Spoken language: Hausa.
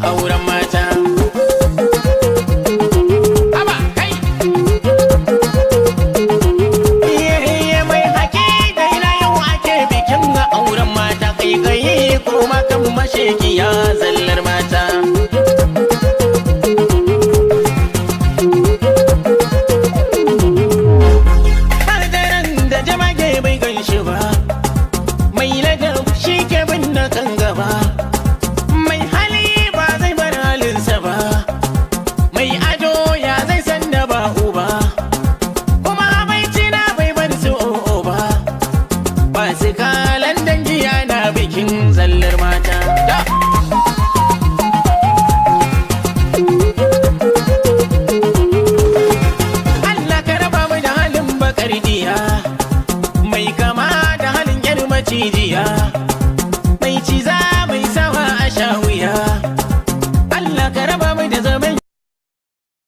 Auren mata. Haba, kai! Iye, mai haƙi da ina yau ake bikin auren mata, kai kai kuma kan mashekiya zallar mata. Har daren da jamage bai gan shi ba, mai ladab shi ke bin na kan gaba, mai hali ba zai bar halinsa ba, mai ado ya zai san da ba uba, kuma abinci na bai bar su o'o ba, ba su kalan dangi ana bikin zallar mata. Da. Allah ka raba mu da halin bakar diya, mai kama da halin yar macijiya.